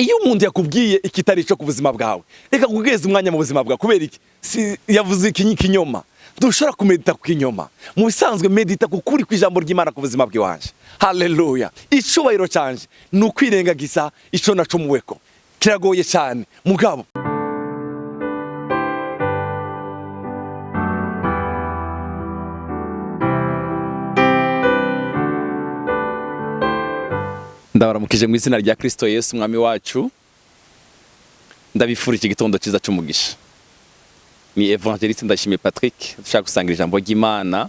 Iyo umuntu yakubwiye ikitari ico ku buzima bwawe, reka kugeza umwanya mu buzima bwawe. Kubera iki? Si yavuze iki kinyoma? Ntushobora kumedita ku kinyoma. Mu bisanzwe medita ku kuri kw'ijambo ry'Imana ku buzima bw'iwanje. Haleluya! Icubahiro canje ni ukwirengagiza ico nacumuweko. Kiragoye cyane, mugabo ndabaramukije mu izina rya Kristo Yesu umwami wacu. Ndabifurije igitondo cyiza cy'umugisha. Ni Evangeliste Ndashimiye Patrick, dushaka gusangira ijambo ry'Imana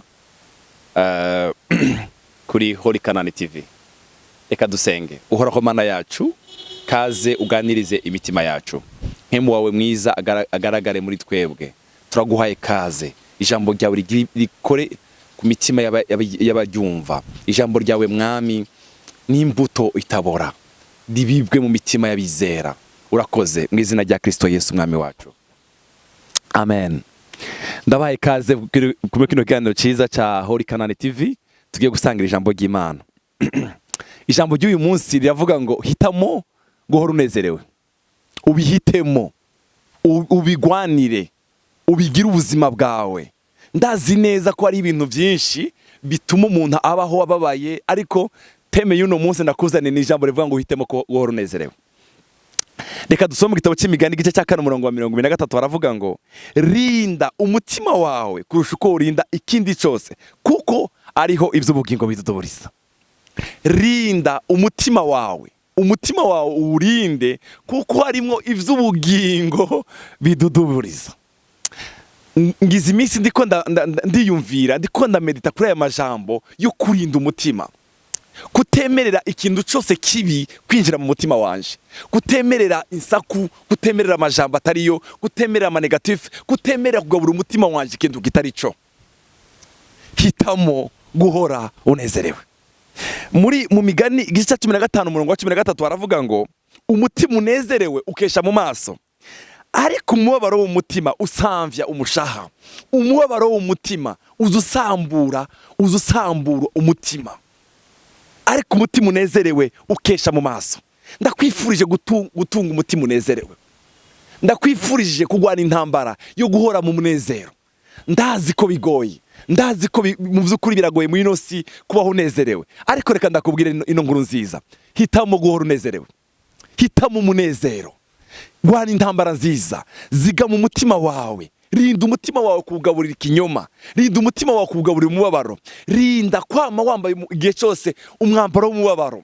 kuri Holy Canaan TV. Reka dusenge. Uhoraho Mana yacu, kaze uganirize imitima yacu, mpemu wawe mwiza agaragare muri twebwe. Turaguhaye kaze, ijambo ryawe rikore ku mitima y'abaryumva. Ijambo ryawe, Mwami, n'imbuto itabora, ribibwe mu mitima y'abizera. Urakoze mu izina rya Kristo Yesu umwami wacu, amen. Ndabahaye kaze kuri kino kiganiro cyiza cya Holy Canaan TV. Tugiye gusangira ijambo ry'Imana. Ijambo ry'uyu munsi riravuga ngo: hitamo guhora unezerewe, ubihitemo, ubigwanire, ubigire ubuzima bwawe. Ndazi neza ko hari ibintu byinshi bituma umuntu abaho ababaye, ariko thème y'uno munsi ndakuzaniye ni ijambo rivuga ngo uhitemo ko guhora unezerewe. Reka dusome mu gitabo cy'Imigani, igice cya 4, umurongo wa 23. Baravuga ngo: rinda umutima wawe kurusha uko urinda ikindi cyose, kuko ariho iby'ubugingo biduduburiza. Rinda umutima wawe, umutima wawe uwurinde, kuko harimo iby'ubugingo biduduburiza. Ngize iminsi ndiko ndiyumvira, ndiko ndamedita kuri aya majambo yo kurinda umutima, kutemerera ikintu cyose kibi kwinjira mu mutima wanje, kutemerera insaku, kutemerera amajambo atariyo, kutemerera ama négatif, kutemerera kugabura umutima wanje ikintu kitari cyo. Hitamo guhora unezerewe. Mu Migani, igice cya 15, umurongo wa 13, haravuga ngo: umutima unezerewe ukesha mu maso, ariko umubabaro w'umutima usamvya umushaha. Umubabaro w'umutima uza usambura umutima, ariko umutima unezerewe ukesha mu maso. Ndakwifurije gutunga umutima unezerewe. Ndakwifurije kurwana intambara yo guhora mu munezero. Ndazi ko bigoye, ndazi ko mu by'ukuri biragoye muri ino si kubaho unezerewe, ariko reka ndakubwira ino nkuru nziza: hitamo guhora unezerewe, hitamo umunezero, rwana intambara nziza, zigama umutima wawe, rinda umutima wawe kuwugaburira ikinyoma, rinda umutima wawe kuwugaburira umubabaro, rinda kwama wambaye igihe cyose umwambaro w'umubabaro.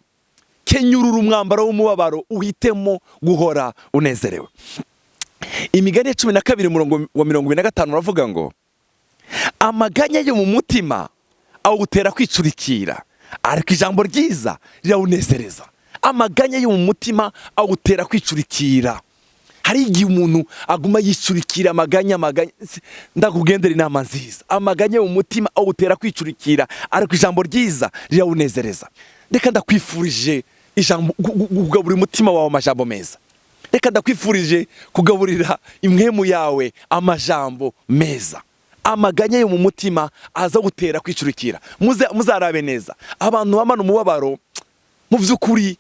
Kenyurura umwambaro w'umubabaro, uhitemo guhora unezerewe. Imigani ya 12, umurongo wa 25, uravuga ngo: amaganya yo mu mutima awutera kwicurikira, ariko ijambo ryiza rirawunezereza. Amaganya yo mu mutima awutera kwicurikira. Hari igihe umuntu aguma yicurikira amaganya, amaganya. Ndakugendera inama nziza: amaganya yo mu mutima awutera kwicurikira, ariko ijambo ryiza rirawunezereza. Reka ndakwifurije ijambo kugaburira umutima wawe amajambo meza. Reka ndakwifurije kugaburira impwemu yawe amajambo meza. Amaganya yo mu mutima aza gutera kwicurikira. Muzarabe neza, abantu bamana umubabaro mu by'ukuri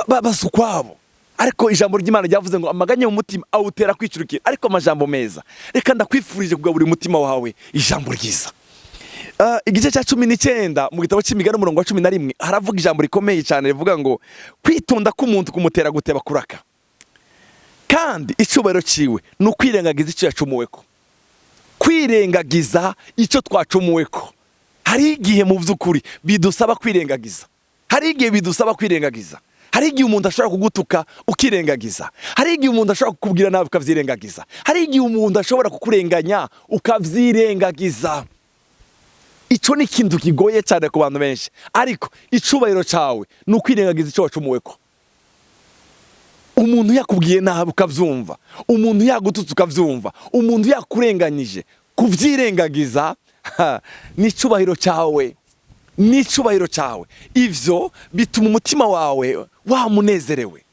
basa ukwabo, ariko ijambo ry'Imana ryavuze ngo: amaganya yo mu mutima awutera kwicurikira, ariko amajambo meza. Reka ndakwifurije kugaburira umutima wawe ijambo ryiza. Igice cya 19 mu gitabo cy'Imigani, umurongo wa 11, haravuga ijambo rikomeye cyane rivuga ngo: kwitonda k'umuntu kumutera guteba kuraka, kandi icyubahiro ciwe ni ukwirengagiza icyo yacumuweko. Kwirengagiza icyo twacumuweko. Hari igihe mu by'ukuri bidusaba kwirengagiza. Hari igihe bidusaba kwirengagiza. Hari igihe umuntu ashobora kugutuka ukirengagiza. Hari igihe umuntu ashobora kukubwira nabi ukavyirengagiza. Hari igihe umuntu ashobora kukurenganya ukavyirengagiza. Ico ni ikintu kigoye cyane ku bantu benshi, ariko icubahiro cawe ni ukwirengagiza icyo wacumuweko. Umuntu yakubwiye nabi ukavyumva, umuntu yagututse ukavyumva, umuntu yakurenganyije, kuvyirengagiza, ha, ni icubahiro cyawe, ni icubahiro cyawe. Ivyo bituma umutima wawe wamunezerewe.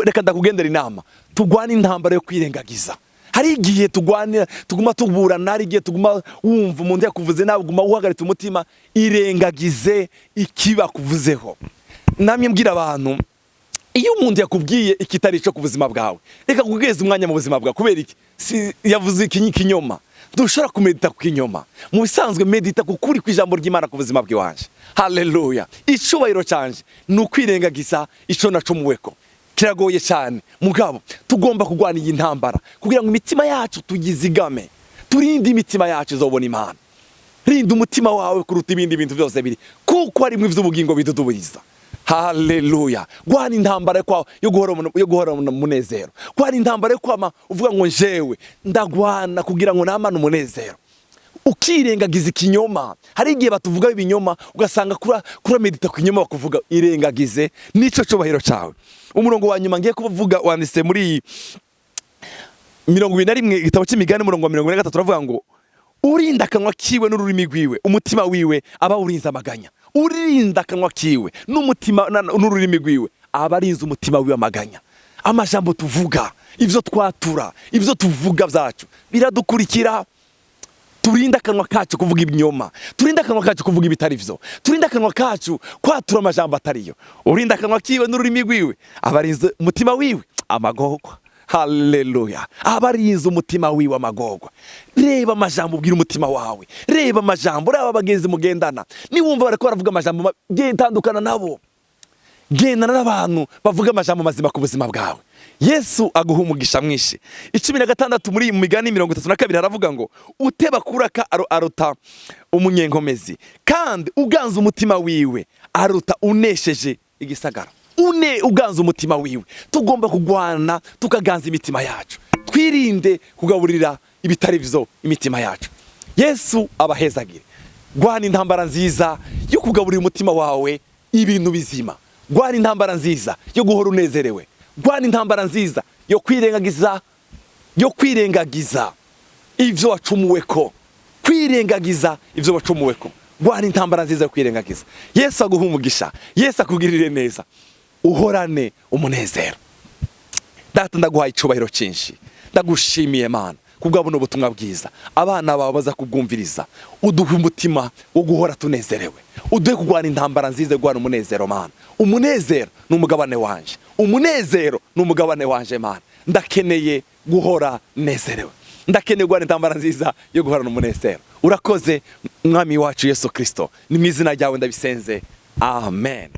Reka ndakugendera inama: tugwane intambara yo kwirengagiza. Hari igihe tugwanira, tuguma tuburana, hari igihe tuguma wumva umuntu yakuvuze nabi, uguma uhagaritse umutima. Irengagize ikibakuvuzeho. Namye mbwira abantu Iyo umuntu yakubwiye ikitari ico ku buzima bwawe, reka kugeza umwanya mu buzima bwawe. Kubera iki? Si yavuze iki kinyoma? Dushobora kumedita ku kinyoma. Mu bisanzwe medita ku kuri kw'ijambo ry'Imana ku buzima bw'iwanje. Haleluya! Icubahiro canje ni ukwirengagiza ico nacumuweko. Kiragoye cyane, mugabo tugomba kurwana iyi ntambara kugira ngo imitima yacu tuyizigame, turinde imitima yacu izobona Imana. Rinda umutima wawe kuruta ibindi bintu byose biri, kuko harimo ivy'ubugingo biduduburiza. Haleluya! Gwana intambara yo guhora mu munezero. Gwana intambara yo kwama uvuga ngo njewe ndagwana kugira ngo namane umunezero, ukirengagiza ikinyoma. Hari igihe batuvuga ibinyoma, ugasanga kura medita ku kinyoma bakuvuga. Irengagize, nico cubahiro cawe. Umurongo wa nyuma ngiye kuvuga wanditse muri 21, igitabo cy'Imigani, umurongo wa 43, uravuga ngo: "Urinda akanwa kiwe n'ururimi rwiwe, umutima wiwe aba urinze amaganya." Urinda akanwa kiwe n'umutima n'ururimi rwiwe aba arinze umutima wiwe amaganya. Amajambo tuvuga, ivyo twatura, ivyo tuvuga vyacu biradukurikira. Turinde akanwa kacu kuvuga ibinyoma, turinde akanwa kacu kuvuga ibitari vyo, turinde akanwa kacu kwatura amajambo atariyo. Urinda akanwa kiwe n'ururimi rwiwe aba arinze umutima wiwe amagorwa. Haleluya! Aba arinze umutima wiwe amagorwa. Reba amajambo ubwira umutima wawe, reba amajambo, reba abagenzi mugendana. Niwumva bariko baravuga amajambo mabi, tandukana nabo, gendana n'abantu bavuga amajambo mazima ku buzima bwawe. Yesu aguha umugisha mwinshi. 16 muri Migani 32 haravuga ngo: "Uteba kuraka aruta umunyenkomezi, kandi uganza umutima wiwe aruta unesheje igisagara." Une uganza umutima wiwe. Tugomba kugwana tukaganza imitima yacu, twirinde kugaburira ibitari vyo imitima yacu. Yesu abahezagire. Gwana intambara nziza yo kugaburira umutima wawe ibintu bizima. Gwana intambara nziza yo guhora unezerewe. Gwana intambara nziza yo kwirengagiza ivyo wacumuweko, kwirengagiza ivyo wacumuweko. Gwana intambara nziza yo kwirengagiza. Yesu aguha umugisha, Yesu akugirire neza, uhorane umunezero. Data, ndaguhaye icubahiro cyinshi, ndagushimiye Mana kubwa buno butumwa bwiza. Abana bawe baza kubwumviriza, uduhe umutima wo guhora tunezerewe, uduhe kurwana intambara nziza yo guhana umunezero. Mana, umunezero ni umugabane wanje, umunezero ni umugabane wanje. Mana, ndakeneye guhora nezerewe, ndakeneye guhana intambara nziza yo guhorana umunezero. Urakoze, Mwami wacu Yesu Kristo, ni mu izina ryawe ndabisenze, amen.